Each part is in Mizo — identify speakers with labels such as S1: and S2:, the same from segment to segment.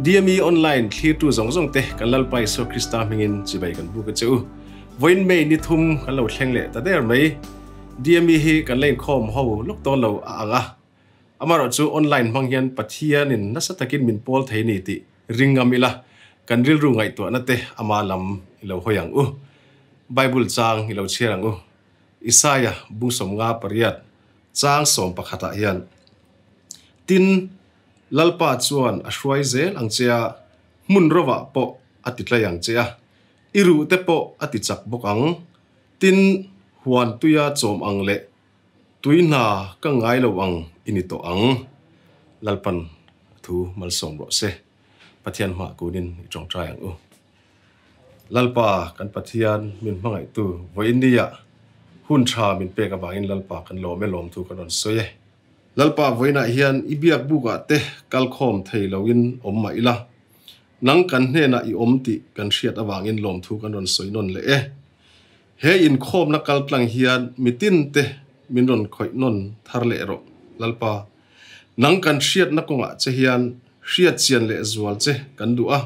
S1: DME Online thlirtu zawng zawng te kan Lalpa Isua Krista hmingin chibai kan buk a che u. Vawiin May ni thum kan lo thleng leh ta der mai. DME hi kan la inkhawm ho lawk dawn lo a ang a. Amaherawhchu online hmang hian Pathianin nasa takin min pawl thei ni tih ring ngam ila, kan rilru ngaihtuahna te ama lam i lo hawi ang u. Bible chang i lo chhiar ang u. Isaia bung 58 chang 11 ah hian, Tin, Lalpa chuan a hruai zel ang che a, hmun rovah pawh a ti tlai ang che a, i ruh te pawh a ti chak bawk ang. Tin, huan tuia chawm ang leh tui hna ka ngai lo ang i ni tawh ang. Lalpan a thu malsawm rawh se. Pathian hmah kunin i tawngtai ang u. Lalpa kan Pathian min hmangaihtu vawiinnia hun tha min pek avangin Lalpa kan lawm e lawmthu kan rawn sawi e. Lalpa vawiinah hian i biak bukah te kalkhawm thei loin awm mah ila, nang kan hnenah i awm tih kan hriat avangin lawmthu kan rawn sawi nawn leh e. He inkhawmna kaltlang hian mitin te min rawn khawih nawn thar leh rawh Lalpa. Nang kan hriatna kawngah che hian hriat chian leh zual che kan duh a.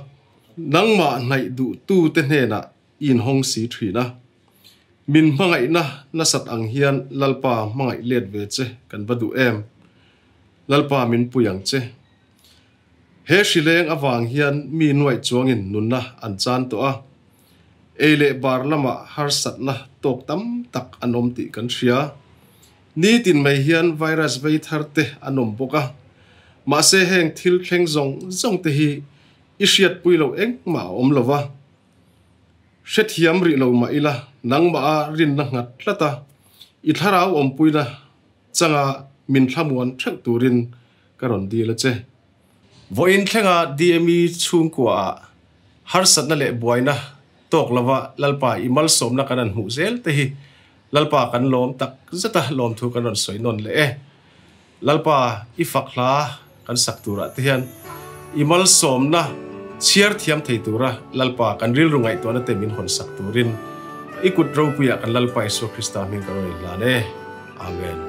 S1: Nangmah hnaih duhtute hnenah i inhawng si thin a. Min hmangaihna nasat ang hian Lalpa hmangaih let ve che kan va duh em? Lalpa min pui ang che. He hrileng avang hian mi nuaih chuangin nunna an chan tawh a. Ei leh bar lamah harsatna tawk tam tak an awm tih kan hria. Nitin mai hian virus vei thar te an awm bawk a. Mahse heng thil thleng zawng zawng te hi I hriatpui loh engmah a awm lo va, hrethiam rih lo mah ila nangmah a rinna nghat tlat a, i thlarau awmpuina changa min thlamuan theuh turin ka rawn dil a che. Vawiin thlenga DME chhungkuaah harsatna leh buaina tawk lova Lalpa i malsawmna kan han hmuh zel te hi Lalpa kan lawm tak zet a, lawmthu kan rawn sawi nawn leh e. Lalpa i fak hla kan sak turah te hian i malsawmna chhiar thiam thei tura Lalpa kan rilru ngaihtuahna te min hawn sak turin i kut ropuiah kan Lalpa Isua Krista hming ka rawn inhlan e. Amen.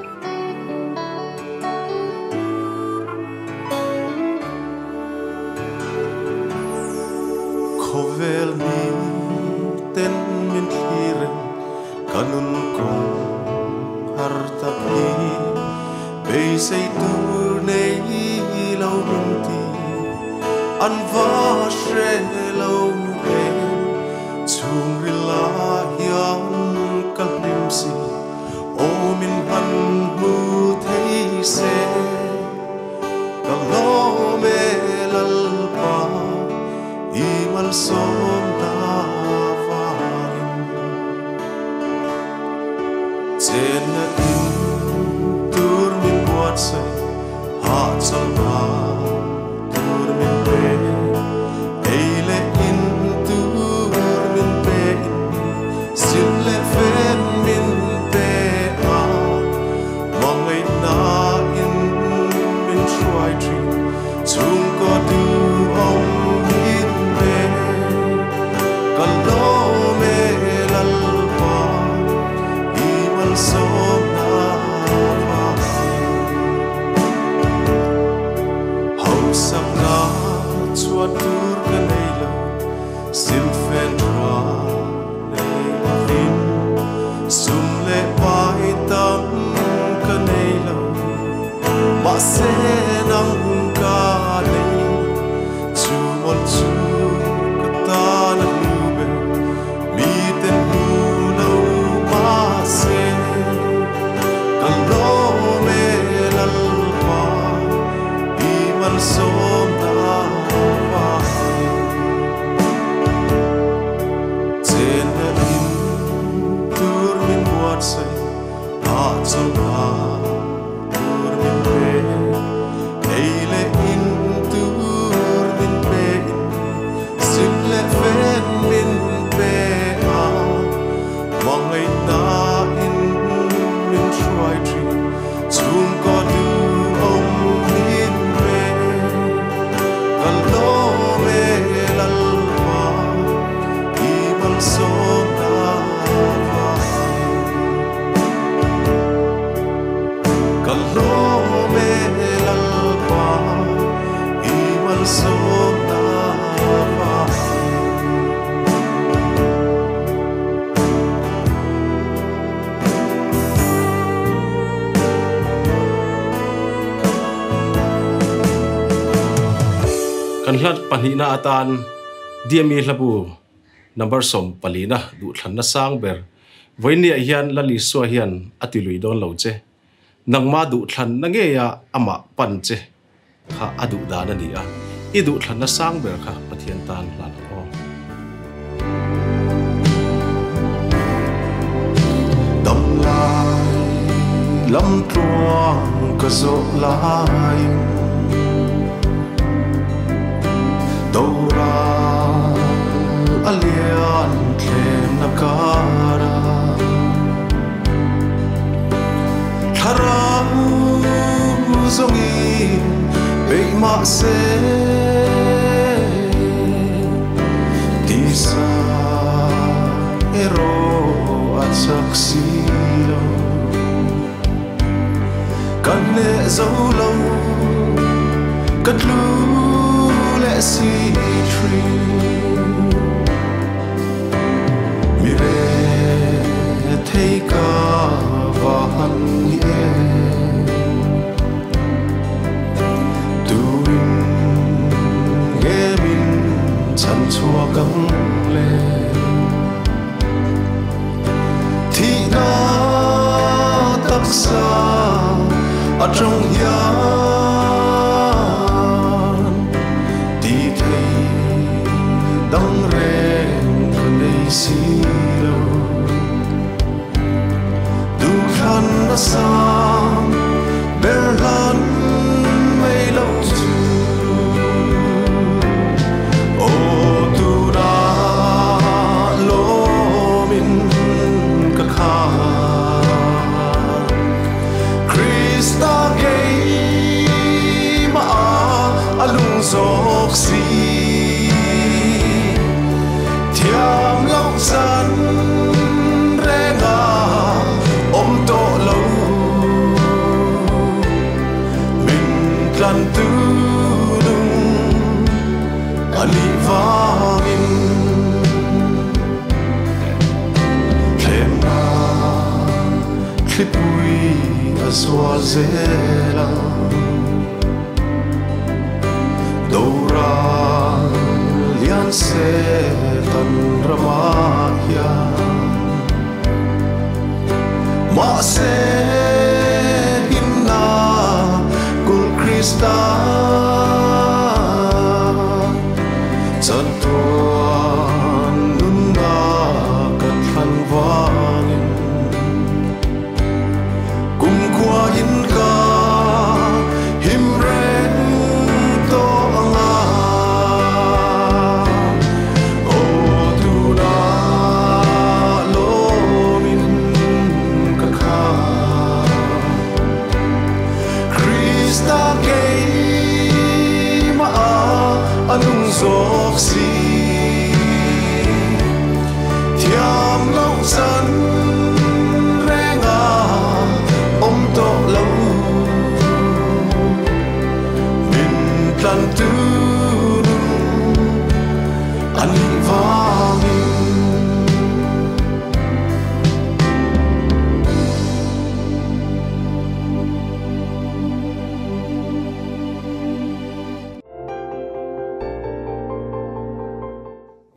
S2: Khawvel mi ten min thlir reng Ka nun kawng har tak hi beisei tur nei lo min ti, an va hre lo em. Chhungril ah hian ka hlim si, aw min han hmu thei se. Ka lawm e Lalpa i malsawm ta vangin. Chenna in tur min buatsaih hahchawlhna tur min pe. Ei leh in tur min pe in zilh leh fen min pe a. Hmangaihna in min hruai thin chhungkaw duhawm min pe. Ka lawm e Lalpa i malsawmna vangin. Hausakna chhuat tur ka nei lo, silfen tha nei lovin sum leh pai tam ka nei lo, mahse nang ka nei chu mawlh chu ka tan a hlu ber, miten hmu lo mahse ka lawm e Lalpa i malsawmna vangin. Chenna in tur min buatsaih hahchawlhna tur min pe.
S1: Kan hla pahnihna atan DME hlabu number 14 na duhthlanna sang ber vawinia hian Lal Isua hian a ti lui dawn lo che. Nangma duhthlanna ngeia amah pan che kha a duh dan a ni a, i duhthlanna sang ber kha Pathian tan hlan ang aw.
S2: Dam lai lam tluang ka zawh laiin Doral a lian thlemna kara Thlarau zawngin beih mah se Tisa erawh a chak si lo Ka hneh zo lo ka tlu leh si thin Mi rethei ka va han ni em Tuin nge min chhan chhuak ang le Thihna taksa atang hian ti thei dang reng ka nei si lo Duhthlanna sang ber hlan mai lo chu Aw tuna lawmin ka khat Krista keimah a lung zawk si Thiam loh zan renga awm tawh lo Min tlan tu nung a nih vangin Thlemna thlipui a zual zel a Doral lian se tan ramah hian Mahse himna kul Krista Chatuan nunna ka thlan vangin Kumkhua in ka him reng tawh anga Aw tuna lawmin ka khat Krista keimah a nung zawk si Thiam loh zan renga awm tawh lo Min tlan tu nung a nih vangin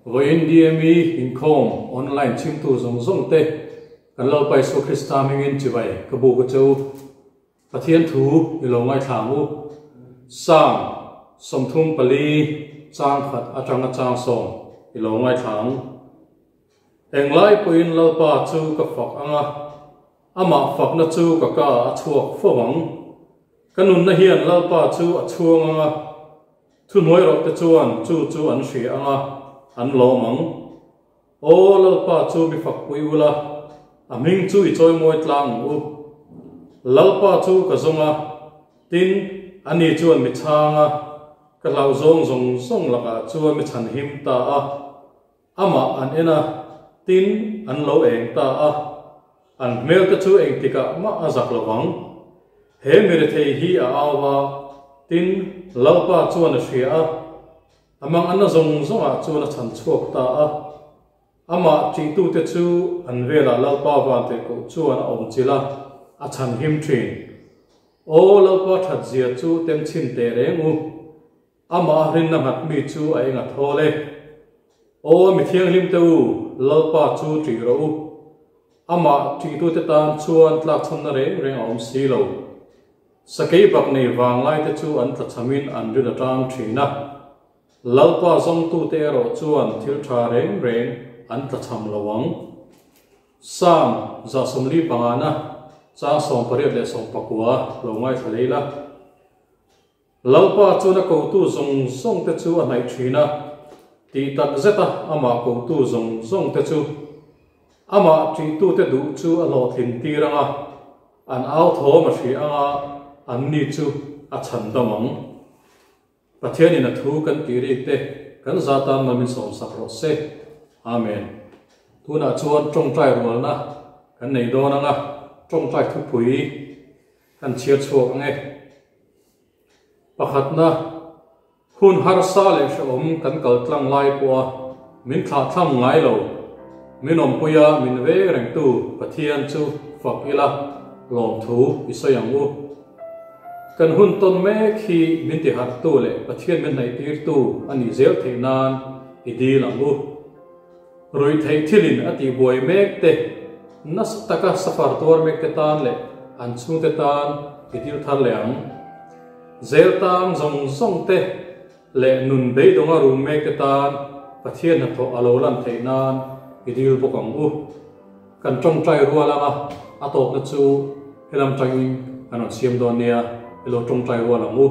S3: Vawiin DME inkhawm online chhimtu zawng zawng te kan Lalpa Isua Krista hmingin chibai ka buk a che u. Pathian thu i lo ngaithla ang u. Psalm 34 chang khat atanga chang 10 i lo ngaithla ang. Englai pawhin Lalpa chu ka fak ang a, amah fakna chu ka ka a chhuak fo ang. Ka nunna hian Lalpa chu a chhuang ang a, thuhnuai rawh te chuan chu chu an hria ang a, an lawm ang. Aw Lalpa chu mi fakpui ula, a hming chu i chawimawi tlang ang u. Lalpa chu ka zawng a, tin, ani chuan mi chhang a, ka hlauh zawng zawng zawng lakah chuan mi chhan him ta a. Amah an en a, tin, an lo eng ta a, an hmel te chu engtikah mah a zak lo vang. He mi rethei hi a au a, tin, Lalpa chuan a hria a, a manganna zawng zawngah chuan a chhan chhuak ta a. Amah ṭihtute chu an velah Lalpa vantirhkoh chuan a awm chilh a, a chhan him ṭhin. Aw Lalpa ṭhatzia chu tem chhin teh reng u. Amah rinna nghat mi chu a eng a thawl e. Aw mi thianghlim te u, Lalpa chu ṭih rawh u. Amah ṭihtute tan chuan tlakchhamna reng reng a awm si lo. Sakei bak nei vanglai te chu an tlachhamin an ril a ṭang ṭhin a. Lalpa zawngtute erawh chuan thil ṭha reng reng an tlachham lo ang. Psalm 145 na chang 88 lo ngaithla lei la. Lalpa chuan a kotu zawng zawng te chu a hnaih thin a, tih tak zeta amah kotu zawng zawng te chu amah ṭihtute duh chu a hlawhtlin tir ang a, an au thawm a hria ang a, anni chu a chhan dam ang. Pathianin a thu kan tih rik te kan za tan mal min sawmsak rawh se. Amen. Tunah chuan ṭawngṭai rualna kan nei dawn ang a, ṭawngṭai thupui kan chhiar chhuak ang e. Pakhatna, hun harsa leh hrehawm kan kal tlang lai pawha min thlahthlam ngai lo, min awmpuia min veng rengtu Pathian chu fak ila lawmthu i sawi ang u. Kan hun tawn mek hi min tiharhtu leh Pathian min hnaihtirtu a nih zel theih nan i dil ang u. Ruihtheih thilin a tihbuai mek te, nasa taka safar tuar mek te tan leh an chhungte tan i dil thar leh ang. Zel tang zawng zawng te leh nun beidawnga rum mek te tan Pathian hnathawh a lo lan theih nan i dil bawk ang u. Kan tawngtai rual anga a tawpna chu helam tangin kan rawn siam dawn nia, i lo tawngtai rual ang u.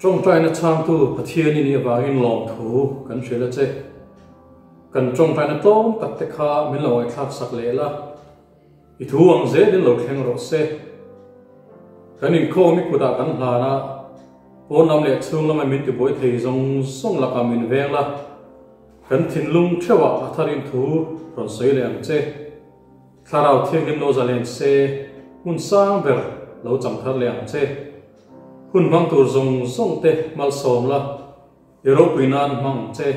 S3: Tawngtaina chhangtu Pathian i nih avangin lawmthu kan hrilh a che. Kan tawngtaina tlawm tak te kha min lo ngaihthlak sak leh la, i thu ang zelin lo thleng rawh se. Kan inkhawm i kutah kan hlan a, pawn lam leh chhung lama min tibuai thei zawng zawng lakah min veng la, kan thinlung theuhah a tharin thu rawn sawi leh ang che. Thlarau Thianghlim lo zalen se, hmun sang ber lo chang thar leh ang che. Hun hmang tur zawng zawng te malsawm la, i ropui nan hmang ang che.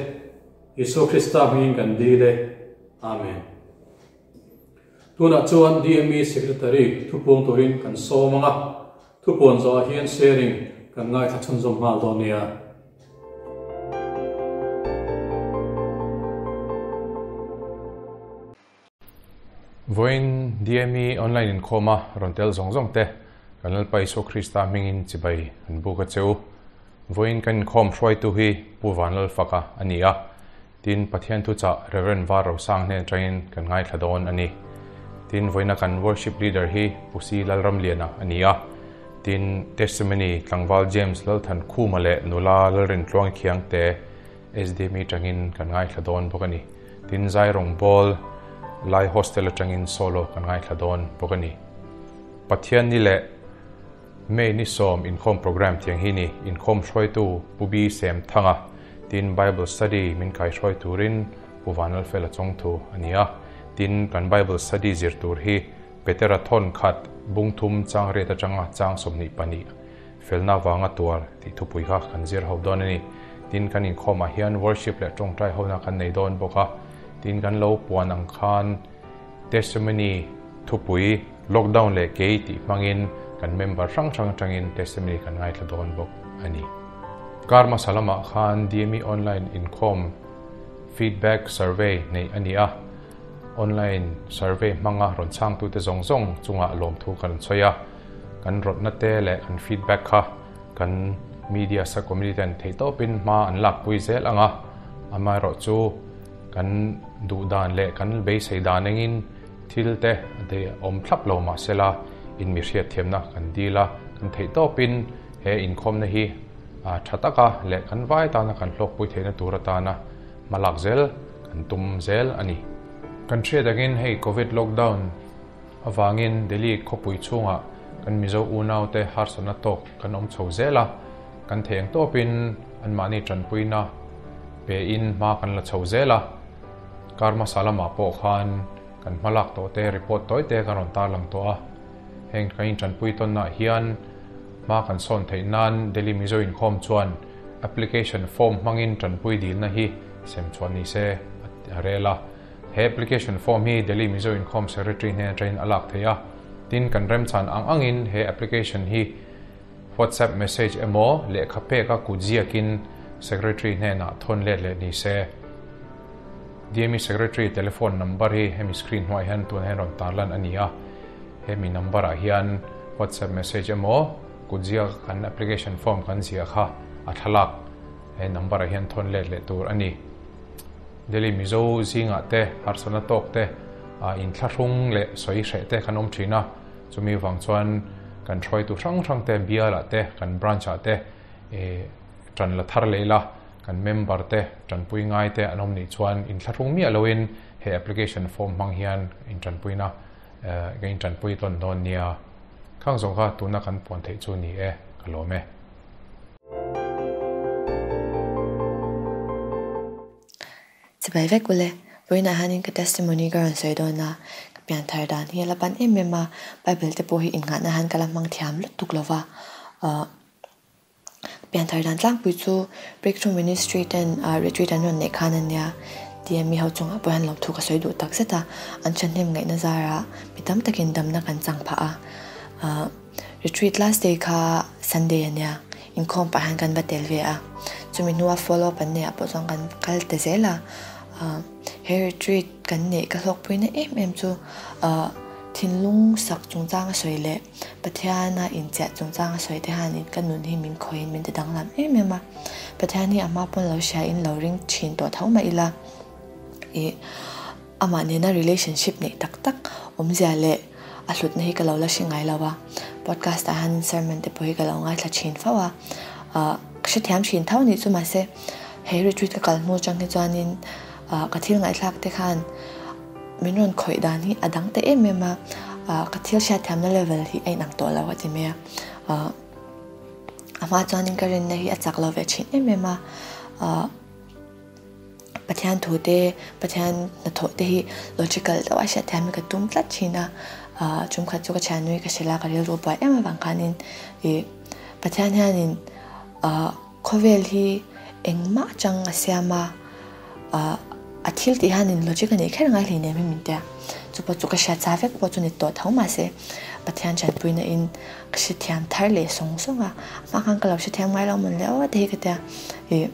S3: Isua Krista hmingin kan dil e. Amen. Tunah chuan DME Secretary thupuang turin kan sawm ang a, thupuan zawhah hian sharing kan ngaithla chhunzawm nghal dawn nia.
S4: Vawiin DME online inkhawma rawn tel zawng zawng te kan Lalpa Isua Krista hmingin chibai an buk a che u. Vawiin kan inkhawm hruaitu hi Pu Vanlalfaka a ni a, tin Pathian thuchah Rev. Var Rosang hnen atangin kan ngaithla dawn a ni. Tin vawiina kan Worship Leader hi Pu Si Lalramliana a ni a, tin Testimony tlangval James Lalthankhuma leh nula Lalrintluangi Khiangte SDME atangin kan ngaithla dawn bawk a ni. Tin, zai rawngbawl lai hostel atangin solo kan ngaithla dawn bawk a ni. Pathianni leh May ni sawm inkhawm program thiang hi ni. Inkhawm hruaitu Pu Bi Sem Thanga tin Bible study min kaihruai turin Pu Vanlalfela chawngthu a ni a. Tin, kan Bible study zir tur hi Petera thawn khat bungthum chang riat atanga chang 22 Felna vanga tuar tih thupui kha kan zir ho dawn a ni. Tin, kan inkhawmah hian worship leh tawngtai hona kan nei dawn bawk a. Tin, kan lo puan ang khan testimony thupui lockdown leh kei tih hmangin kan member hrang hrang atangin testimony kan ngaithla dawn bawk a ni. Kar hmasa lamah khan DME online inkhawm feedback survey neih a ni a. Online survey hmanga rawn chhangtute zawng zawng chungah lawmthu kan rawn sawi a. Kan rawtna te leh kan feedback kha kan media sa committee ten theihtawpin hma an lakpui zel ang a, amaherawhchu kan duh dan leh kan beisei dan engin thil te awm thlap lo mahsela in mi hriatthiamna kan dil a, kan theihtawpin he inkhawmna hi tha taka leh kan vai tana kan hlawkpui theihna tur atana hma lak zel kan tum zel a ni. Kan hriat angin hei Covid lockdown Avangin Delhi khawpui chhungah kan Mizo unaute harsatna tawk kan awm chho zel a, kan thei ang tawpin anmahni tanpuina pein hma kan la chho zel a. Kar hmasa lamah pawh khan kan hma lak tawh te report tawi te kan rawn tarlang tawh a. Heng kan intanpui tawnnaah hian hma kan sawn theih nan Delhi Mizo Inkhawm chuan application form hmangin tanpui dilna hi sem chhuah ni se a rel a. He application form hi Delhi Mizo Inkhawm Secretary hnen atangin a lak theih a, tin kan remchan ang angin he application hi WhatsApp message emaw lehkha peka kut ziakin Secretary hnenah thawn let leh ni se. DME Secretary telephone number hi hemi screen hnuaiah hian tunah hian rawn tarlan a ni a, hemi number ah hian WhatsApp message emaw kut ziaka kan application form kan ziah kha a thlalak he number ah hian thawn let leh tur a ni. Delhi Mizo zingah te harsatna tawk te inthlahrung leh sawi hreh te kan awm thin a, chumi vang chuan kan hruaitu hrang hrang te bialah te kan branch ah te tan la thar leh ila kan member te tanpui ngai te an awm nih chuan inthlahrung miah loin he application form hmang hian intanpuina kan intanpui tawn dawn nia. Khang zawng kha tuna kan puan theih chu ni e, ka lawm e.
S5: Chibai vek ule, vawiinah hianin ka testimony ka rawn sawi dawn a, ka pianthar dan hi a la pan em em a, Bible te pawh hi innghahna hian ka la hmang thiam lutuk lo va, ahh pianthar dan tlangpui chu Breakthrough Ministry ten retreat an rawn neih khan a nia, TME ho chungah pawh hian lawmthu ka sawi duh tak zet a, an thahnem ngaihna zarah mi tam takin damna kan chang phah a, ahh. Retreat last day kha Sunday a nia, inkhawm pah hian kan va tel ve a, chumi hnua follow up an neih ah pawh chuan kan kal ta zel a, he retreat kan neih ka hlawkpuina em em chu thinlung sak chungchang a sawi leh Pathiana inchiah chungchang a sawi te hianin ka nun hi min khawihin min ti danglam em em a, Pathian hi a hma pawn lo hria in lo ring thin tawh tho mah ila ih Amah nena relationship neih tak tak awmzia leh a hlutna hi ka lo la hre ngai lo a, podcast ah hian sermon te pawh hi ka lo ngaithla thin fo a, ah. Ka hrethiam thin tho anih chu mahse he retreat ka kal hnu atang hi chuanin ka thil ngaihthlak te khan min rawn khawih dan hi a dang ta em em a, ka thil hriatthiamna level hi a inang tawh lo a ti mai a. A hma chuanin ka rinna hi a chak lo ve thin em em a. Pathian thu te, Pathian hnathawh te hi logical deuh a hriat thiam hi ka tum tlat thin a, chungkhat chu ka thianui ka hrilh a, ka rilru buai em avang khanin ih Pathian hianin khawvel hi engmah chang a siam a, a thil tih hianin logic a nih kher ngai hlei nem hi min tia, chu pawh chu ka hriat sa vek pawh chu ni tawh tho mahse Pathian tanpuina in ka hrethiam thar leh sawng sawng a, a hma khan ka lo hrethiam ngai lo mawn le aw te hi ka tia ih.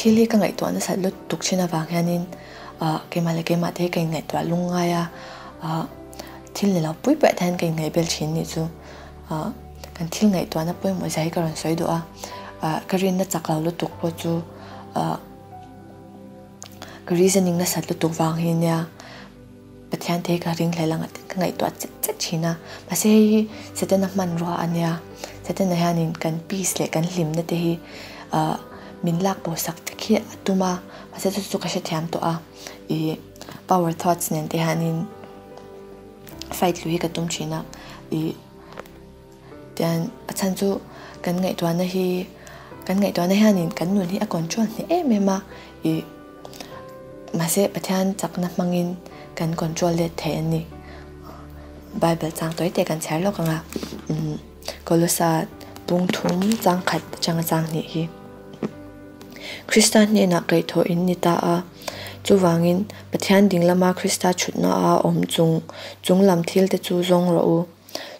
S5: Thil hi ka ngaihtuah nasat lutuk thin avang hianin keimah leh keimah te hi ka inngaihtuah lung ngai a, thil ni lo pui pui ah te hian ka inngaihbel thin nih chu. Kan thil ngaihtuahna pawimawh zia hi ka rawn sawi duh a, ka rinna chak lo lutuk pawh chu ka reasoning nasat lutuk vang hi nia. Pathian te hi ka ring hlel ang a tih ka ngaihtuah chet chet thin a, mahse hei hi Setana hmanrua a nia, Setana hianin kan peace leh kan hlimna te hi ah min lak bo sak vek hi a tum a, mahse chu chu ka hrethiam tawh a, ih power thoughts nen te hianin fight lui hi ka tum thin a, ih tian a chhan chu kan ngaihtuahna hi kan ngaihtuahna hianin kan nun hi a control hneh em em a, ih. Mahse Pathian chakna hmangin kan control let thei a ni. Bible chang tawi te kan chhiar lawk ang a, Kolosa bung thum chang khat atanga chang hnih hi. Krista hnenah kaihthawh in ni ta a, chuvangin Pathian ding lama Krista thutna a awm chung chung lam thil te chu zawng rawh u.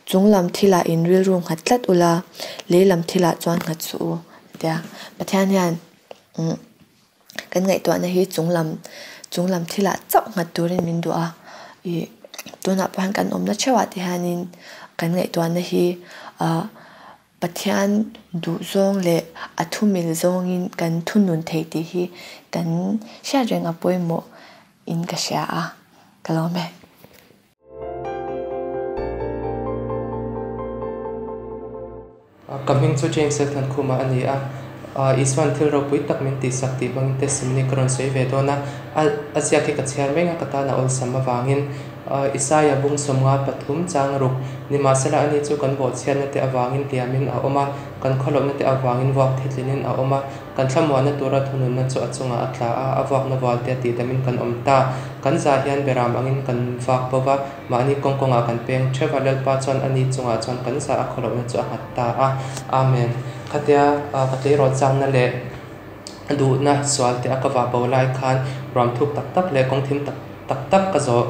S5: Chung lam thilah in rilru nghat tlat ula, lei lam thilah chuan nghat suh u, a ti a. Pathian hian Kan ngaihtuahna hi chunglam chunglam thilah chauh nghat turin min duh a, ih tunah pawh hian kan awmna theuhah te hianin kan ngaihtuahna hi ah Pathian duh zawng leh a thu mil zawngin kan thunun thei tih hi kan hriat reng a pawimawh in ka hria a, ka lawm e.
S6: Ka hming chu James Lalthankhuma a ni a, Isuan thil ropui tak min tihsak tih hmangin testimony ka rawn sawi ve dawn a, a ziak hi ka chhiar mek a, ka tan a awlsam avangin Isaia bung 53 chang ruk nimahsela ani chu kan bawhchhiatna te avangin hliamin a awm a, kan khawlohna te avangin vuak thitlinin a awm a, Kan thlamuanna tura thununna chu a chungah a tla a, a vuakna vualte a tihdamin kan awm ta. Kan zah hian beram angin kan vak bo va, mahni kawng kawngah kan peng theuh a, Lalpa chuan a ni chungah chuan kan zah a khawlohna chu a nghat ta a. Amen. Khatia ka tleirawl changna leh duhna sualte a ka vah bo lai khan ruam thuk tak tak leh kawng thim tak tak tak ka zawh.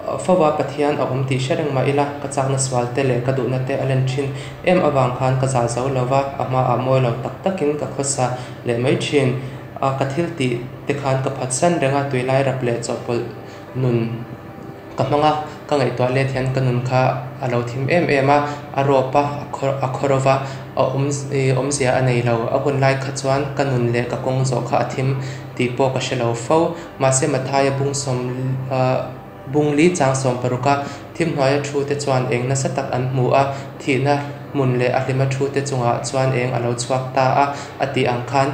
S6: Fova Pathian a awm tih hre reng mah ila, ka chakna sual te leh ka duhna te a len thin em avang khan ka zah zo lo va, a hmaah mawi lo tak takin ka khawsa leh mai thin. A ka thil tih te khan ka phatsan reng a, tuilai rap leh chawhpawlh nun ka hmang a, ka ngaihtuah let hian ka nun kha a lo thim em em a, a rawp a, a khaw ro va, a awmzia a nei lo. A hun lai kha chuan ka nun leh ka kawng zawh kha a thim tih pawh ka hre lo fo. Mahse Mathaia bung sawm bung li chang 60 a thim hnuaia thu te chuan eng nasa tak an hmu a, thihna hmun leh a hlima thu te chungah chuan eng a lo chhuak ta a, a tih ang khan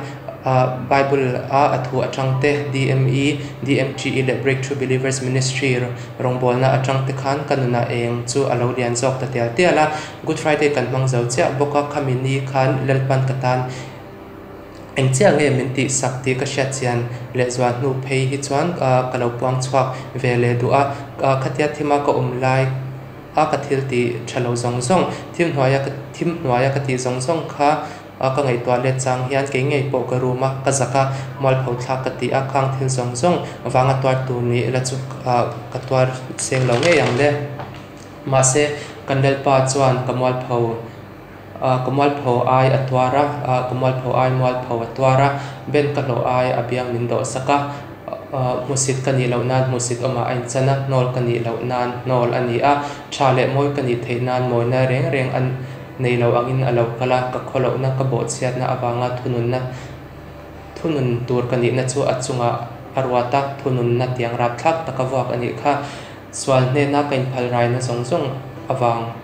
S6: Bible a a thu atang te DME, DMGE leh Breakthrough Believers Ministry rawngbawlna atang te khan ka nunah eng chu a lo lian zawk ta tial tial a. Good Friday kan hmang zo chiah bawk a, khami ni khan Lalpan ka tan Eng chiah nge min tih sak tih ka hriat chian leh zual hnu phei hi chuan ka lo puang chhuak ve leh duh a, khatia thima ka awm lai a ka thil tih tha lo zawng zawng, thim hnuaia ka thim hnuaia ka tih zawng zawng kha ka ngaihtuah let chang hian kei ngei pawh ka rum a, ka zak a, mualpho thlak ka ti a, khang thil zawng zawng vanga tuar tur nih la chu ka tuar seng lo ngei ang le. Mahse, kan Lalpa chuan ka mualpho. Ka mualpho ai a tuar a, ka mualpho ai mualpho a tuar a, Ben ka hlawh ai a biang min dawh sak a, hmusit ka nih loh nan hmusit awmah a inchan a, hnawl ka nih loh nan hnawl a ni a, tha leh mawi ka nih theih nan mawina reng reng a nei lo angin a lo kal a, ka khawlohna ka bawhchhiatna avanga thununna thunun tur ka nihna chu a chungah a ruat a, thununna tiang rapthlak taka vuak a nih kha, sual hnena ka inphal raina zawng zawng avang.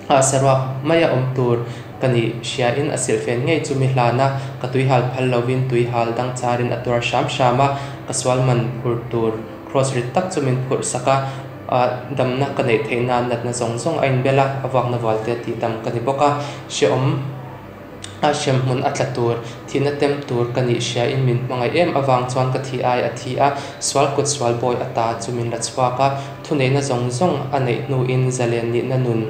S6: A saruak maia awm tur ka nih hriain a silhfen ngei chu mi hlan a, ka tuihal phal lovin tuihal dang charin a tuar hram hram a, ka sual man phur tur kraws rit tak chu min phurh sak a, damna ka neih theih nan natna zawng zawng a inbel a, a vuakna vual te tih dam ka ni bawk a, hrehawm a hremhmun a tla tur, thihna tem tur ka nih hriain min hmangaih em avang chuan ka thih ai a thi a, sual kut sual bawi ata chu min la chhuak a, thuneihna zawng zawng a neih hnuin zalen nihna nun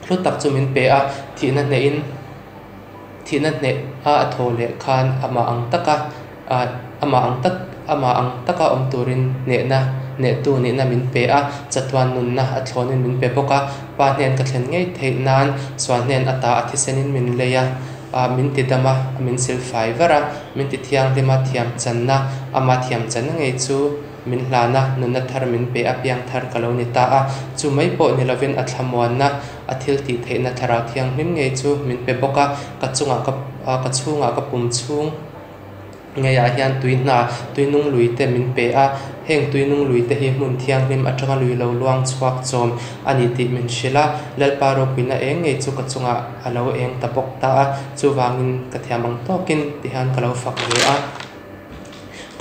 S6: hlu tak chu min pe a, thihna hnehin thihna hneh a a thaw leh khan amah ang taka amah ang tak amah ang taka awm turin hnehna hnehtu nihna min pe a, chatuan nunna a thlawnin min pe bawk a, Pa hnen ka thlen ngei theih nan sual hnen ata a thisenin min lei a, min ti dam a, min silfai var a, min ti thianghlim a, thiam channa ama thiam channa ngei chu min hlan a, nunna thar min pe a, piang thar ka lo ni ta a, chu mai pawh ni lovin a thlamuanna, a thil tih theihna thlarau thianghlim ngei chu min pe bawk a, ka chungah ka ka chhungah ka pum chhung ngeiah hian tui hna, tui nung lui te min pe a, heng tui nung lui te hi hmun thianghlim atanga lui lo luang chhuak chawm a ni tih min hrilh a, Lalpa ropuina eng ngei chu ka chungah a lo eng ta bawk ta a, chuvangin ka thiam ang tawkin tihian ka lo fak ve a.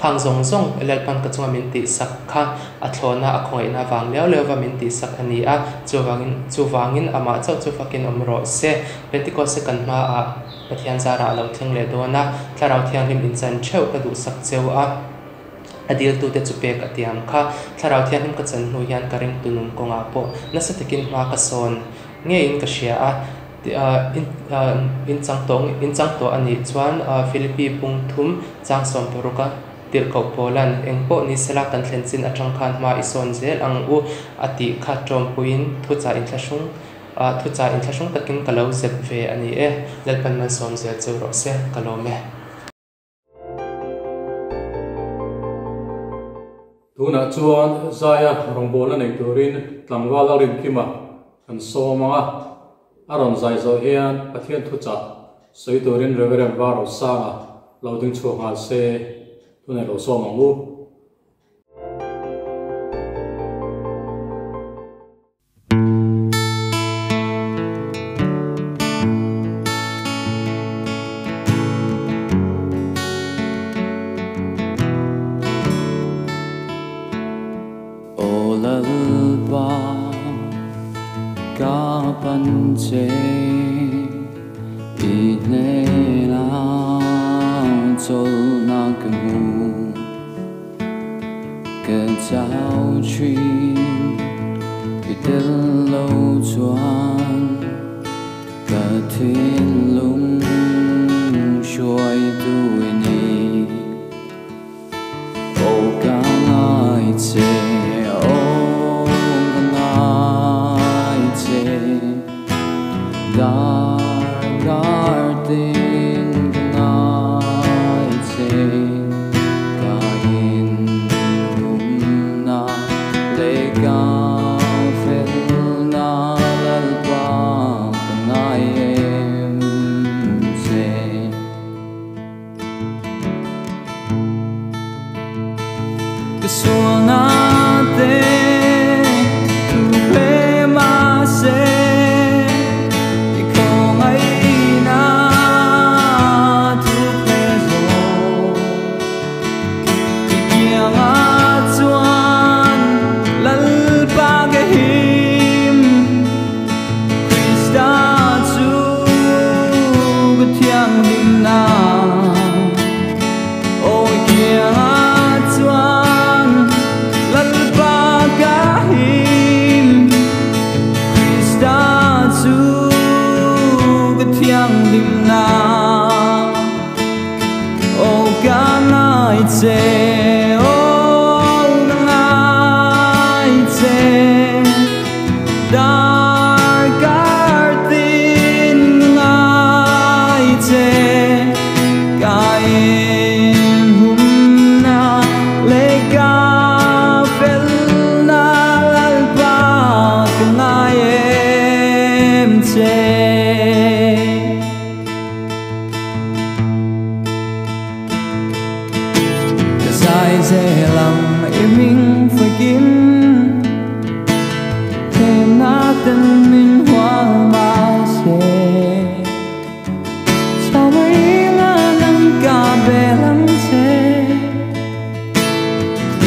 S6: Khang zawng zawng Lalpan ka chunga min tihsak kha a thlawhna a khawngaihna vang liau liauva min tihsak a ni a, chuvangin chuvangin amah chauh chu fakin awm rawh se. Pentecost-e kan hmaah Pathian zarah a lo thleng leh dawn a, Thlarau Thianghlim inchan theuh ka duhsak cheu a, a diltute chu pek a tiam kha. Thlarau Thianghlim ka chan hnu hian ka ringtu nun kawngah pawh nasa takin hma ka sawn ngeiin ka hria a. In chang tawh in chang tawh a nih chuan Philippi bung thum chang sawm paruk a tirhkoh Paulan eng pawh ni sela kan thlen chin atang khan hma i sawn zel ang u a tih kha tawmpuiin thuchah inthlahrung thuchah inthlahrung takin ka lo zep ve a ni e. Lalpan malsawm zel cheu rawh se ka lawm e.
S3: Tunah chuan Zaia rawngbawlna nei turin tlangval a rinkima kan sawm ang a, a rawn zai zawh hian Pathian thuchah sawi turin Reverend Varosanga lo ding chhuak nghal se, tunah i lo sawm ang u.
S7: Aw Lalpa ka pan che i hnenah chawlhna ka hmu. Ka chau thin i tel lo chuan ka thinlung hruaitu i ni. Aw ka ngai che, aw ka ngai che, dar kar tin ka ngai che. Ka in humna leh ka felna Lalpa ka ngai em che. Ka sualna te thu hle mah se i khawngaihna thu hle zawk. I kiangah chuan Lalpa ka him, Krista chu ka thianghlimna. Aw i kiangah chuan Lalpa ka him, Krista chu ka thianghlimna. Aw ka ngai che, aw ka ngai che, dar kar tin ngai che, ka in humna leh ka felna Lalpa ka ngai em che. Ka zai zel ang i ming fakin, themna ten min hual mah se.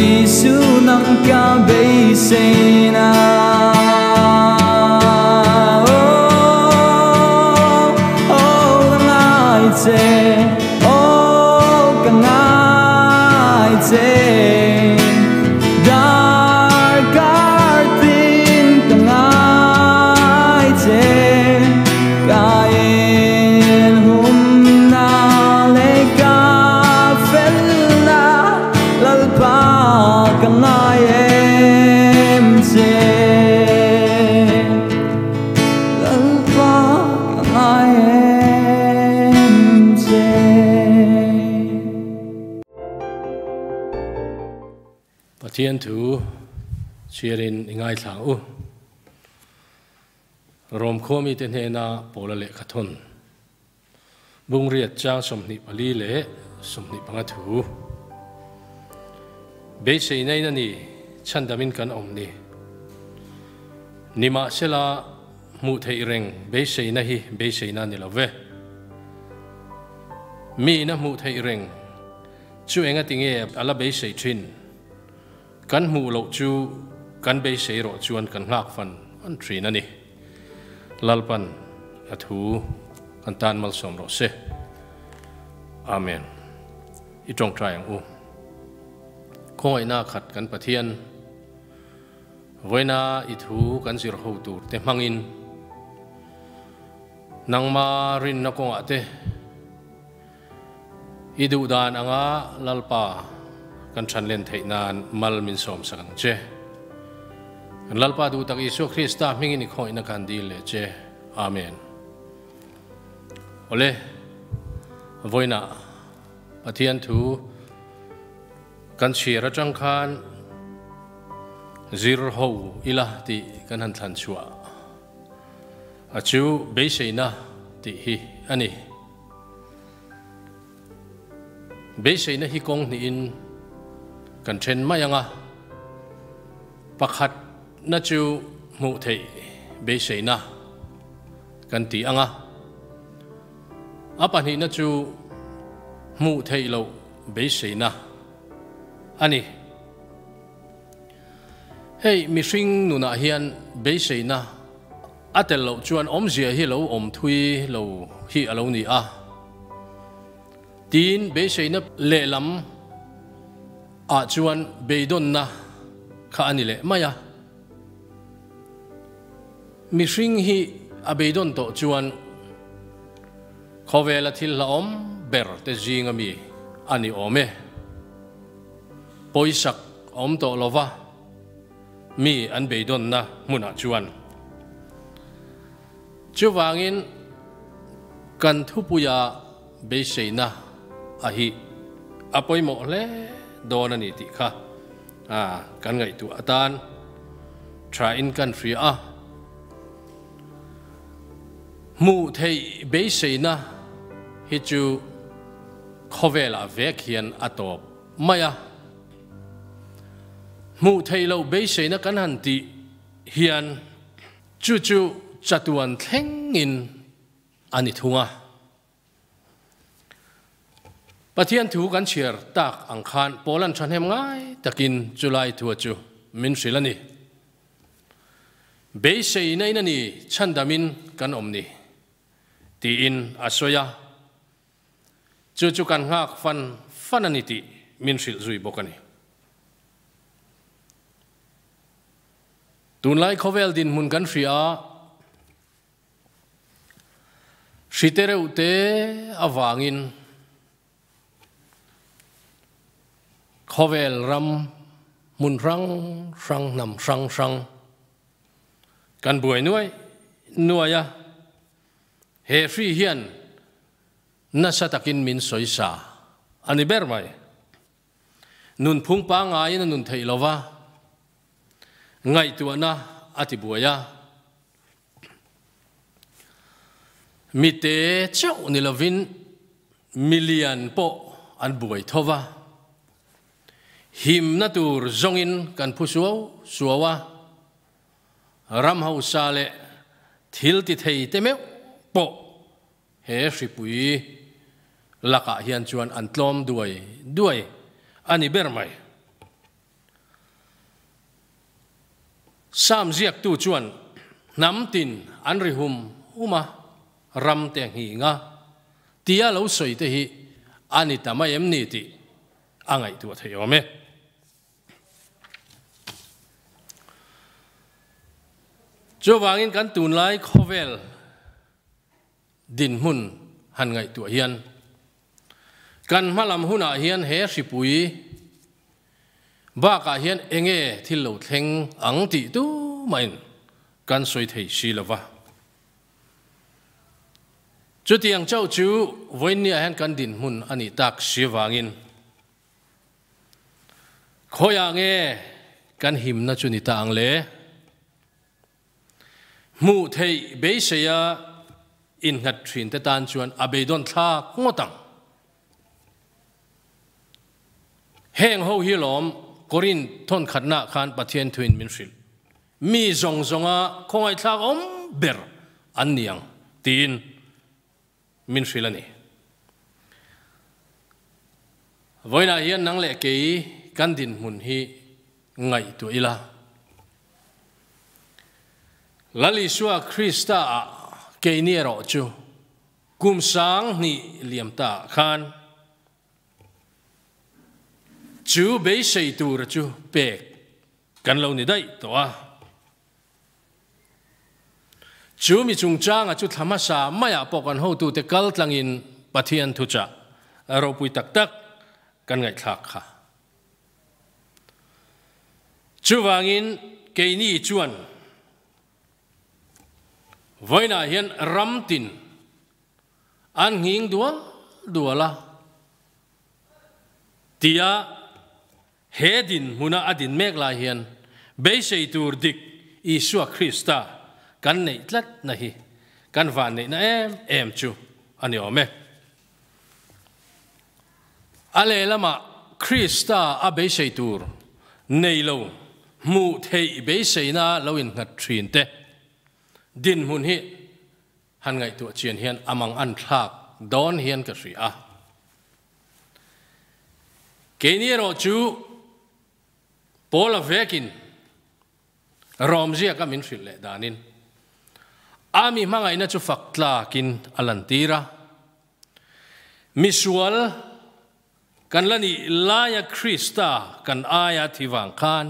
S7: Isu nang ka beiseina Oh, oh, ka ngai che Oh, ka ngai che Darkar tin ka ngai che Ka in hum na le ka fel na Lalpa ka ngai em che Lalpa ka ngai em che.
S3: Pathian thu chhiarin i ngaithla ang u. Rom khuami te hnena Paula lehkha thawn Bungriat chang 24 leh 25 thu. Beiseina in a ni, chhandamin kan awm ni. Nimahsela, hmuh theih reng beiseina hi beiseina a ni lo ve. Mi ina hmuh theih reng chu engati nge a la beisei thin? Kan hmuh loh chu kan beisei rawh chuan kan nghak fan fan thin a ni. Lalpan a thu kan tan malsawm rawh se. Amen. I tawngtai ang u. Khawngaihna khat kan Pathian, vawiina i thu kan zir ho tur te hmangin nangma rinna kawngah te, I duh dan anga Lalpa kan ṭhan len theih nan mal min sawm sak ang che. Kan Lalpa duh tak Isua Krista hmingin i khawihna kan dil leh che. Amen. Awle, vawiinah Pathian thu kan chhiar aṭang khan zir ho ila tih kan han thlan chhuah a chu beiseina tih hi a ni. Beiseina hi kawng hnihin kan then mai ang a, pakhatna chu hmuh theih beiseina kan ti ang a, a pahnihna chu hmuh theih loh beiseina a ni. Hei mihring nunah hian beiseina A tel loh chuan awmzia hi lo awm thui lo hi a lo ni a, tiin beiseina lehlam ah chuan beidawnna kha a ni leh mai a. Mihring hi a beidawn tawh chuan khawvela thil hlauhawm ber te zinga mi a ni awm e. Pawisak a awm tawh lova. Mi an beidawnna hmunah chuan. Chuvangin kan thupuia beiseina a hi a pawimawh hle dawn a ni tih kha kan ngaihtuah atan thain kan hria a. Hmuh theih beiseina hi chu khawvelah vek hian a tawp mai a. Hmuh theih loh beiseina kan han tih hian chu chu chatuan thlengin a ni thung a. Pathian thu kan chhiar tak ang khan Paula'n thahnem ngai takin chulai thua chu min hrilh a ni. Beiseina in a ni chhandamin kan awm ni, tiin a sawi a. Chu chu kan nghak fan fan a ni tih min hrilh zui bawk a ni. Tunlai khawvel dinhmun kan hria a, hri te reuh te avangin khawvel ram hmun hrang hrang hnam hrang hrang kan buai nuai nuai a, he hri hian Nasa takin min sawisa a ni ber mai. Nunphung pangaiin a nun theih lo va, ngaihtuahna a ti buai a. Mite chauh ni lovin milian pawh an buai tho va. Himna tur zawngin kan phu suau suau a. Ram hausa leh thil ti thei te meuh pawh He hripui lakah hian chuan an tlawm duai duai a ni ber mai. Sam ziaktu chuan hnam tin an ri hum hum a, ram te a nghing a, tia lo sawi te hi a ni ta mai em ni tih a ngaihtuah theih awm e. Chuvangin kan tunlai khawvel dinhmun han ngaihtuah hian kan hmalam hunah hian he hripui bakah hian enge thil lo thleng ang tih tumahin kan sawi thei si lo va. Chutiang chauh chu vawiinniah hian kan dinhmun a nih tak si avangin khawiah nge kan himna chu ni ta ang le? Hmuh theih beiseia innghat thinte tan chuan a beidawn thlak ngawt ang. Heng ho hi lawm Korinth thawnkhatnaah khan Pathian thuin min hrilh. Mi zawng zawnga khawngaihthlak awm ber an ni ang tiin min hrilh a ni. Vawiinah hian nang leh kei kan dinhmun hi ngaihtuah ila. Lal Isua Krista ah keini erawh chu kum sang hnih liam ta ah khan chu beisei tura chu pek kan lo ni daih tawh a. Chu mi chungchanga chu thla hmasa maiah pawh kan hotute kal tlangin Pathian thuchah ropui tak tak kan ngaihthlak kha. Chuvangin keini chuan vawiinah hian ram tin an nghing dual dual a tia He dinhmuna a din mek lai hian beisei tur dik Isua Krista kan neih tlatna hi kan vanneihna em em chu a ni awm e. A lehlamah Krista a beisei tur nei lo hmuh theih beiseina lo innghat thin te dinhmun hi han ngaihtuah chian hian a mang an thlak dawn hian ka hria a. Keini erawh chu Paula vekin Rom ziaka min hrilh leh danin a mi hmangaihna chu fak tlakin a lantir a. Misual kan la nih laia Krista kan aia thi vang khan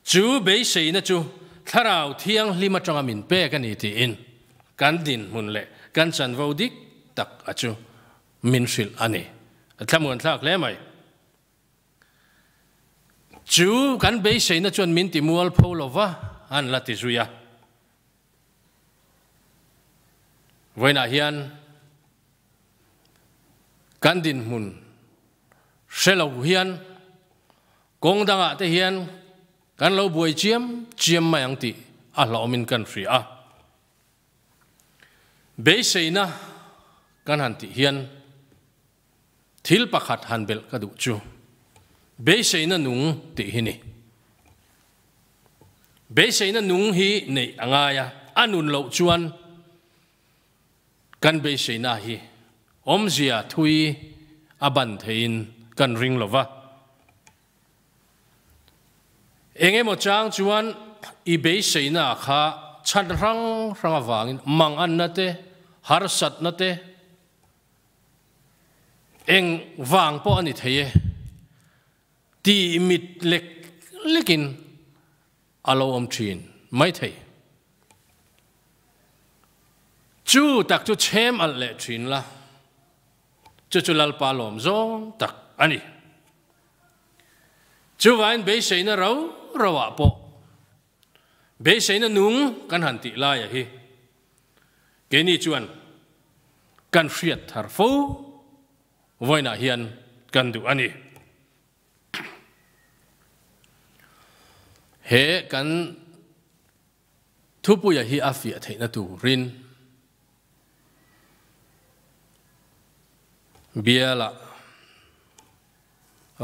S3: chu beiseina chu Thlarau Thianghlim atanga min pek a ni tiin kan dinhmun leh kan chanvo dik tak a chu min hrilh a ni. A thlamuan thlak hle mai. Chu kan beiseina chuan min ti mual pho lo va, an la ti zui a. Vawiinah hian kan dinhmun hre lo hian kawng dangah te hian kan lo buai chiam chiam mai ang tih a hlauhawmin kan hria a. Beiseina kan han tih hian thil pakhat han belh ka duh chu beiseina nung tih hi ni. Beiseina nung hi neih a ngai a, a nun loh chuan kan beiseina hi awmzia thui a ban theiin kan ring lo va. Eng emaw chang chuan i beiseina kha chhan hrang hrang avangin manganna te, harsatna te, eng vang pawh a ni thei e tih mit lek lekin a lo awm thin mai thei. Chu tak chu chhem alh leh thin la, chu chu Lalpa lawm zawng tak a ni. Chuvain beiseina rau rauah pawh beiseina nung kan han tih laia hi keini chuan kan hriat thar fo vawiinah hian kan duh a ni. He kan Thupuia hi a fiah theihna turin biala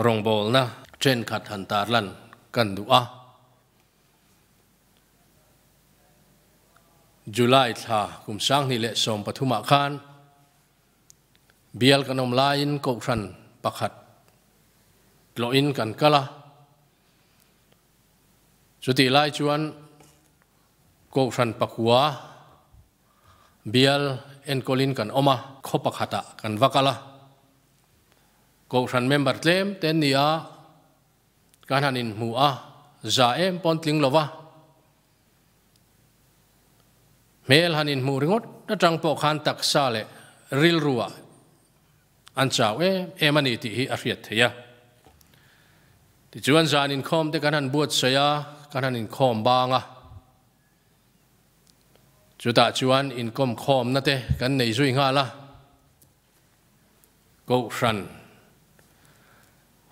S3: rawngbawlna thenkhat han tarlan kan duh a. July thla kum 2013 ah khan bial kan awm laiin kohhran pakhat tlawhin kan kal a. Chutih lai chuan Kohhran pakua bial enkawlin kan awm a, khaw pakhatah kan va kal a. Kohhran member tlem te an ni a, kan han inhmu a, za em pawn tling lo va. Hmel han inhmuh ringawt atang pawh khan taksa leh rilruah an chau em em a ni tih hi a hriat theih a. Tichuan zan inkhawm te kan han buatsaih a, kan han inkhawm bang a. Chutah chuan inkawm khawmna te kan nei zui nghal a. Kohhran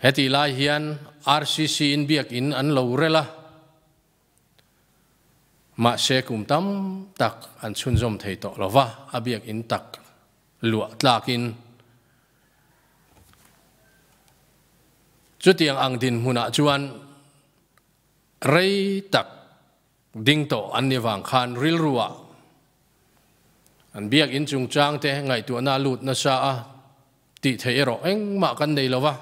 S3: hetih lai hian RCC in biakin an lo rel a. Mahse kum tam tak an chhunzawm thei tawh lo va, a biakin tak luah tlakin. Chutiang ang dinhmunah chuan rei tak ding tawh an ni vang khan rilruah an biakin chungchang te ngaihtuahna a lut nasa a, tih theih erawh engmah kan nei lo va.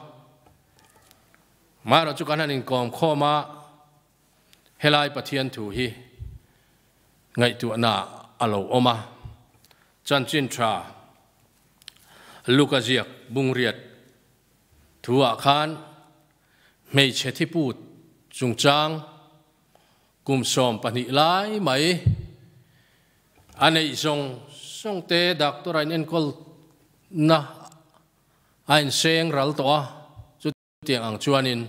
S3: Maherawh chu kan han inkawm khawm a, Helai Pathian thu hi ngaihtuahna a lo awm a, chanchin tha Luka ziak bungriat thu ah khan hmeichhe thiput chungchang kum 12 lai mai a neih zawng zawng te doctor a in enkawl na a inseng ral tawh a. Chutiang ang chuanin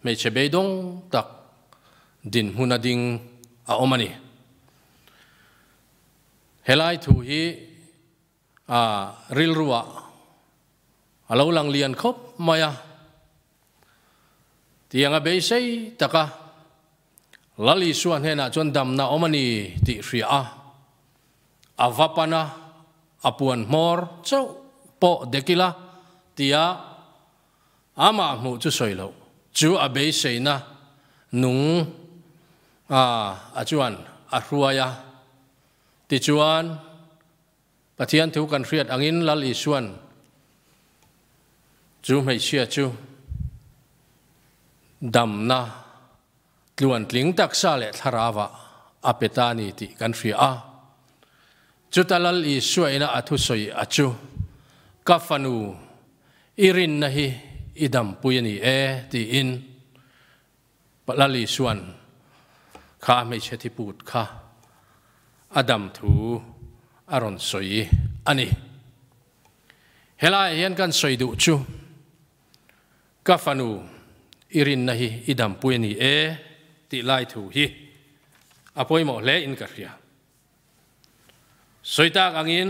S3: hmeichhe beidawng tak dinhmuna ding a awm a ni. Helai thu hi a rilruah a lo lang lian khawp mai a, tiang a beisei taka Lal Isua hnenah chuan damna awm a ni tih hria a, a va pan a, a puan hmawr chauh pawh dek ila tia amah hmuh chu sawi loh chu a beiseina nung a a chuan a hruai a. Tichuan, Pathian thu kan hriat angin Lal Isuan chu hmeichhia chu damna tluantling taksa leh thlarauah a pe ta a ni tih kan hria a. Chuta Lal Isua ina a thusawi a chu, Ka fanu, i rinna hi i dampui a ni e, tiin Lal Isuan kha hmeichhe thiput kha a dam thu a rawn sawi a ni. Helaiah hian kan sawi duh chu, Ka fanu, i rinna hi i dampui a ni e tih lai thu hi a pawimawh hle in ka hria. Sawi tak angin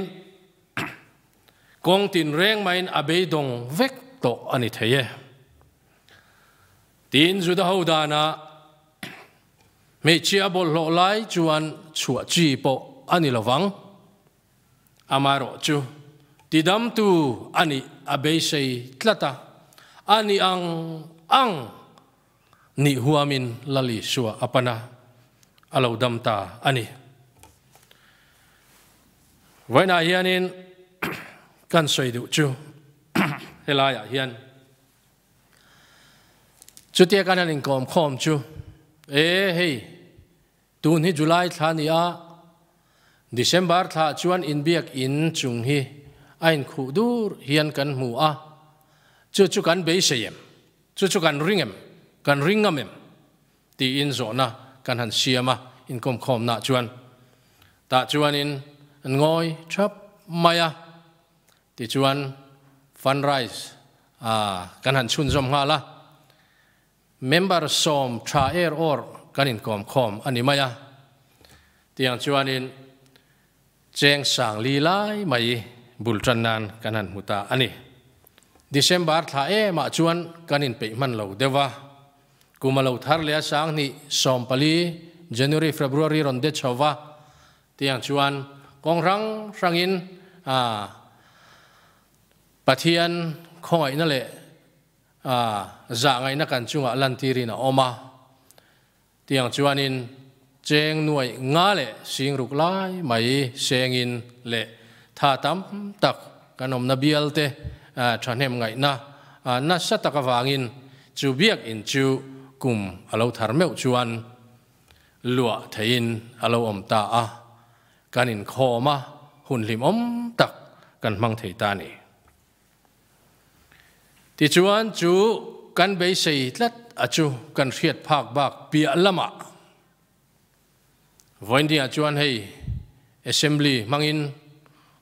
S3: kawng tinreng maiin a beidawng vek tawh a ni thei e. Tin, Juda ho danah hmeichhia a bawlhhlawh lai chuan chhuah chi pawh a ni lovang. Amaherawhchu, tidamtu a nih a beisei tlat a, a nih ang ang nih huamin Lal Isua a pan a, a lo dam ta a ni. Vawiinah hianin kan sawi duh chu helaiah hian chutia kan han inkawm khawm chu, e hei, Tun hi July thla a ni a, December thla chuan inbiak in chung hi a inkhuh dur hian kan hmu a, chu chu kan beisei em? Chu chu kan ring em? Kan ring ngam em? tiin zawhna kan han siam a, inkawmkhawmna chuan tah chuanin an ngawi thap mai a, tichuan fundraise kan han chhunzawm nghal a. Member sawm tha er awr kan inkawm khawm a ni mai a, tiang chuanin cheng sang li lai mai bul tan nan kan han hmu ta a ni. December thla emah chuan kan inpeih hman lo deuh a, kum a lo thar leh a sang hnih 14, January, February rawn de chho va, tiang chuan kawng hrang hrangin Pathian khawngaihna leh A zahngaihna kan chungah lantirin a awm a, tiang chuanin cheng nuaih nga leh sing ruk lai mai sengin leh tha tam tak kan awmna bialte thahnem ngaihna nasa tak avangin chu biakinn chu kum a lo thar meuh chuan luah theihin a lo awm ta a, kan inkhawm a, hun hlimawm tak kan hmang thei ta a ni. Tichuan chu kan beisei tlat a chu kan hriat phak bak piah lamah Vawiindiah chuan hei Assembly hmangin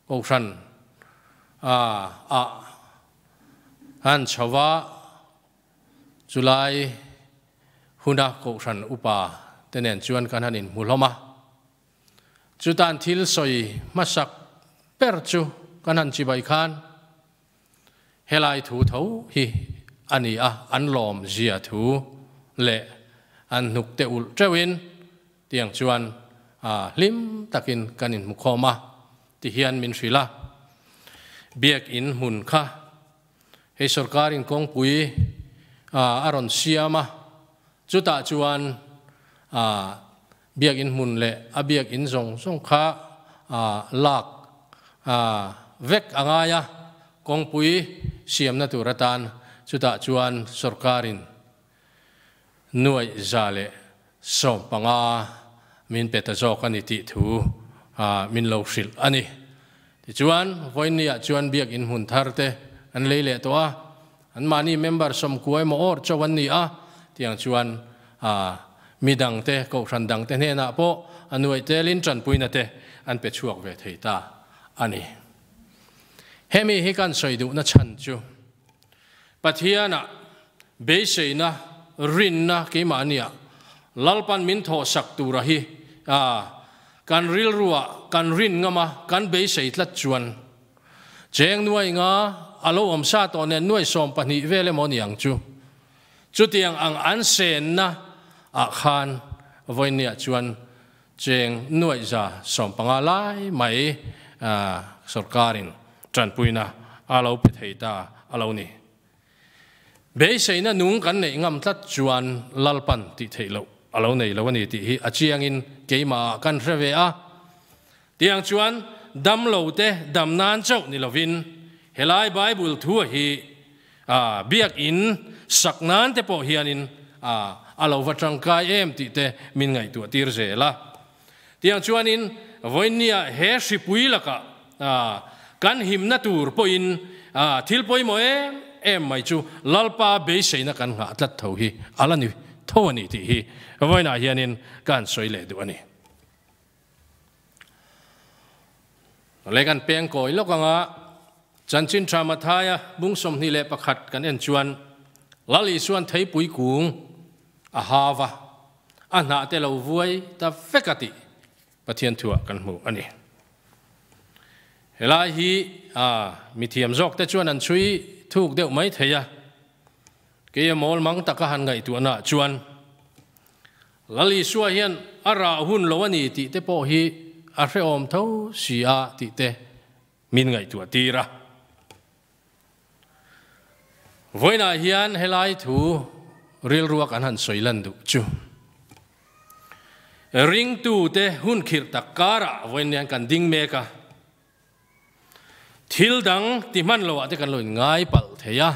S3: Kohhran ah han chho va, chulai huna Kohhran upa te nen chuan kan han inhmu hlawm a. Chutan thil sawi hmasak ber chu kan han chibai khan Helai thu tho hi a ni a, an lawm zia thu leh an hnuk te ulh teuhin tiang chuan hlim takin kan inhmu khawm a ti hian min hrilh a. Biakin hmun kha hei sorkarin kawngpui a rawn siam a, chutah chuan Biakinn hmun leh a biakinn zawng zawng kha lak vek a ngai a, kawngpui siamna tur atan chutah chuan sorkarin nuaih 115 min pe ta zawk a ni tih thu min lo hrilh a ni. Tichuan, vawiinniah chuan biakinn hmun thar te an lei leh tawh a, anmahni member 90 emaw awr chauh an ni a, tiang chuan Mi dangte, kohhran dangte hnenah pawh a nuaih telin tanpuina te an pe chhuak ve thei ta a ni. Hemi hi kan sawi duhna chhan chu Pathianah beiseina, rinna keimahniah Lalpan min thawhsak tura hi kan rilruah kan rin ngam a, kan beisei tlat chuan cheng nuai nga a lo awm sa tawh nen nuai 12 vel emaw ni ang chu. Chutiang ang an senna ah khan vawinia chuan cheng nuaih 150 lai mai sorkarin tanpuina a lo pe thei ta a lo ni. Beiseina nung kan neih ngam tlat chuan Lalpan tih theih loh a lo nei lo a ni tih hi a chiangin keimahah kan hre ve a. Tiang chuan dam lo te dam nan chauh ni lovin helai Bible thu a hi Biakinn sak nan te pawh hianin a lo va tangkai em tih te min ngaihtuah tir zel a. Tiang chuanin vawiinnia he hripui lakah kan himna tur pawhin thil pawimawh em em mai chu Lalpa beiseina kan nghah tlat tho hi a la ni tho a ni tih hi vawiinah hianin ka han sawi leh duh a ni. Lei kan peng kawi lawk anga Chanchin Tha Mathaia bung 21 kan en chuan Lal Isuan theipui kung a hau va, a hnah te lo vuai ta vek a tih Pathian thuah kan hmu a ni. Helai hi mithiam zawk te chuan an chhui thuk deuh mai thei a, keia mawl mang taka han ngaihtuahnaah chuan Lal Isua hian a rah hun lo a ni tih te pawh hi a hrehawm tho si a tih te min ngaihtuah tir a. Vawiinah hian helai thu rilrua kan han sawi lan duh chu ringtute hun khirh tak karah vawiin hian kan ding mek a, thil dang ti hman loah te kan lo inngai palh thei a.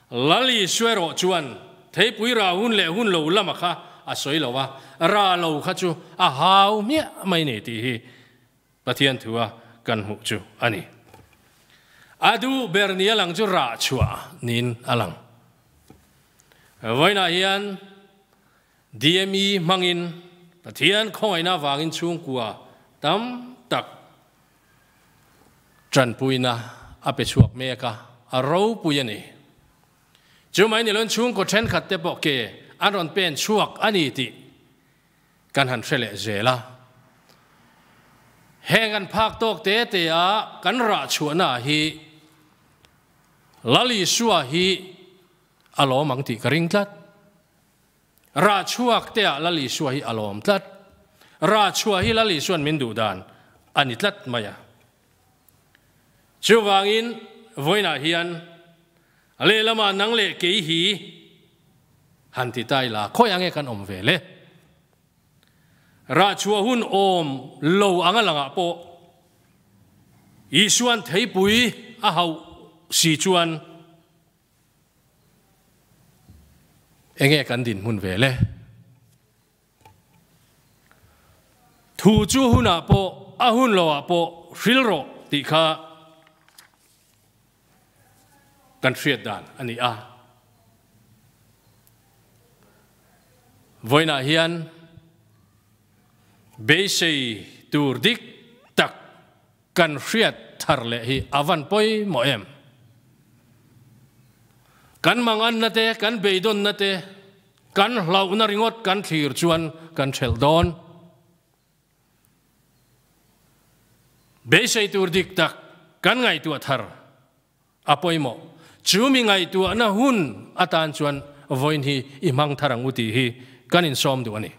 S3: Lal Isua erawh chuan theipui ra hun leh hun lo lama kha a sawi lo a, ra lo kha chu a hau hmiah mai ni tih hi Pathian thua kan hmuh chu a ni. A duh ber ni a lang chu rah chhuah niin a lang. Vawiinah hian DME hmangin Pathian khawngaihna avangin chhungkua tam tak Tanpuina a pe chhuak mek a, a ropui a ni. Chu mai ni loin chhungkaw thenkhat te pawh ke an rawn pen chhuak a ni tih kan han hre leh zel a. Heng an phak tawk te te a kan rah chhuahna hi Lal Isua hi a lawm ang tih ka ring tlat. Rah chhuak te ah Lal Isua hi a lawm tlat. Rah chhuah hi Lal Isua'n min duh dan a ni tlat mai a. Chuvangin vawiinah hian lehlamah nang leh kei hi han ti ta ila khawi ange kan awm ve le? Rah chhuah hun awm lo anga langah pawh Isua'n theipui a hauh si chuan, Enge kan din hmun ve le? Thu chu hunah pawh a hun loah pawh hril rawh tih kha kan hriat dan a ni a. Vawiinah hian beisei tur dik tak kan hriat thar leh hi a van pawimawh em? Kan manganna te, kan beidawnna te, kan hlauhna ringawt kan thlir chuan kan hrelh dawn. Beisei tur dik tak kan ngaihtuah thar a pawimawh. Chu mi ngaihtuahna hun atan chuan vawiin hi i hmang thar ang u tih hi kan insawm duh a ni.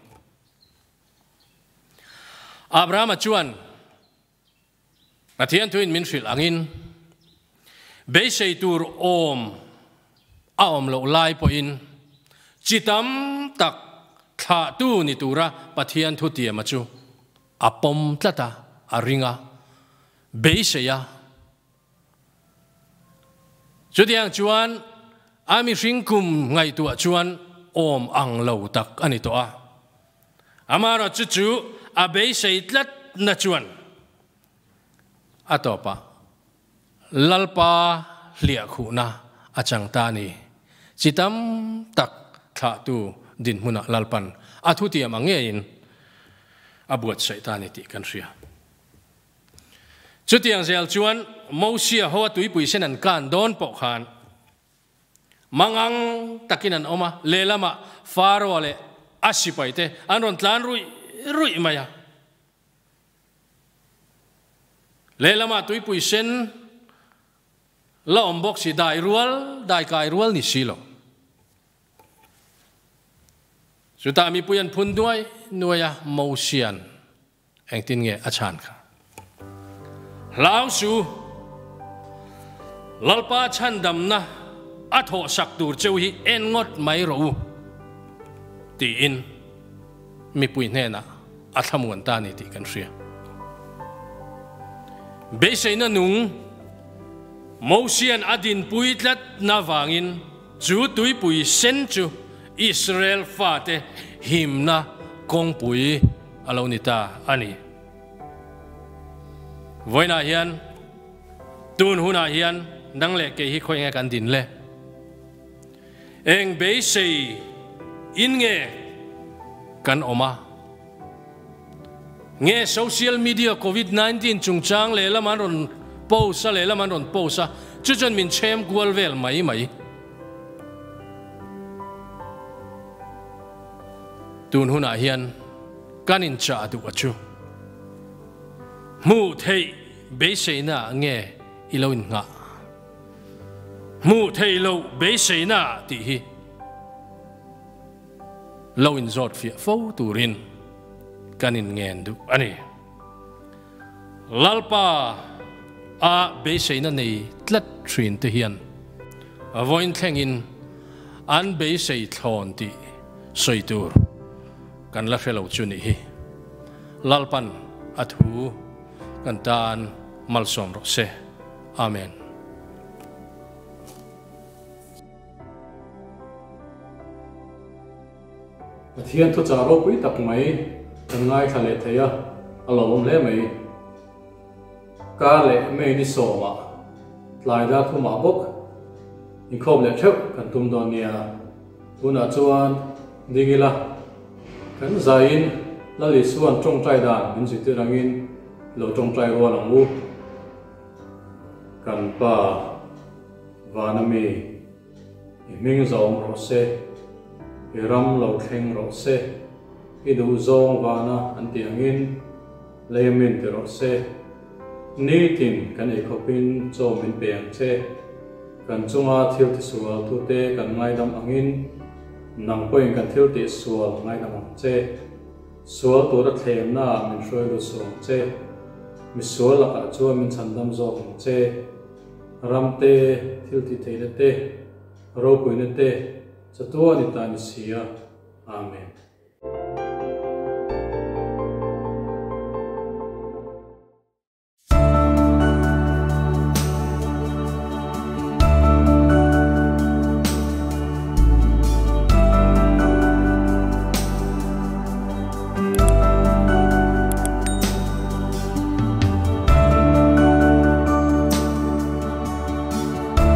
S3: Abrahama chuan Pathian thuin min hrilh angin beisei tur awm a awm loh lai pawhin chi tam tak thlahtu ni tura Pathian thutiama chu a pawm tlat a, a ring a, beisei a. Chutiang chuan a mihring kum ngaihtuah chuan awm ang lo tak a ni tawh a. Amaherawhchu chu a beisei tlatna chuan a tawpah Lalpa hliahkhuhna a chang ta a ni. Chi tam tak thlahtu dinhmunah Lalpan a thutiam ang ngeiin a buatsaih ta a ni tih kan hria. Chutiang zel chuan Mosia hoa tuipui sen an kan dawn pawh khan mangang takin an awm a, lehlamah Faro-a leh a sipaite an rawn tlan ruih ruih mai a. Lehlamah tuipui sen la awm bawk si, dai rual, dai kai rual ni si lo. Chutah mipui an phun nuai nuai a, Mosia'n Engtin nge a chhan kha? Hlau su, Lalpa chhandamna a thawhsak tur cheu hi en ngawt mai rawh u, tiin mipui hnenah a thlamuan ta a ni tih kan hria. Beiseina nung Mosia'n a dinpui tlatna vangin chu tuipui sen chu Israel fate himna kawngpui a lo ni ta a ni. Vawiinah hian, tun hunah hian nang leh kei hi khawi nge kan din le? Eng beisei in nge kan awm a? Nge social media covid 19 chungchang lehlam an rawn post a lehlam an rawn post a, chu chuan min chhem kual vel mai mai. Tun hunah hian kan inchah duh a chu. Hmuh theih beiseina ah nge i lo innghah? Hmuh theih loh beiseina ah tih hi lo inzawt fiah fo turin kan inngen duh a ni. Lalpa a beiseina nei tlat thin te hian vawiin thlengin an beisei thlawn tih sawi tur kan la hre lo chu nih hi. Lalpan a thu kan tan malsawm rawh se. Amen. Pathian thuchah ropui tak mai kan ngaithla leh thei a, a lawmawm hle mai. Kar leh May ni sawmah tlai dar thumah bawk inkhawm leh theuh kan tum dawn nia. Tunah chuan ding ila, kan zaiin Lal Isua'n tawngtai dan min zirtir angin lo tawngtai rual ang u. Kan Pa, Vana mi. I hming zawm rawh se, i ram lo thleng rawh se, i duh zawng vana an tih angin lei min ti rawh se. Nitin kan ei khawpin chaw min pe ang che, kan chunga thil tisual tute kan ngaidam angin nang pawhin kan thil tihsual ngaidam ang che. Sual tura thlemnaah min hruai lut suh ang che, misual lakah chuan min chhandam zawk ang che. Ram te, thil tih theihna te, ropuina te, chatuan i ta ni si a. Amen.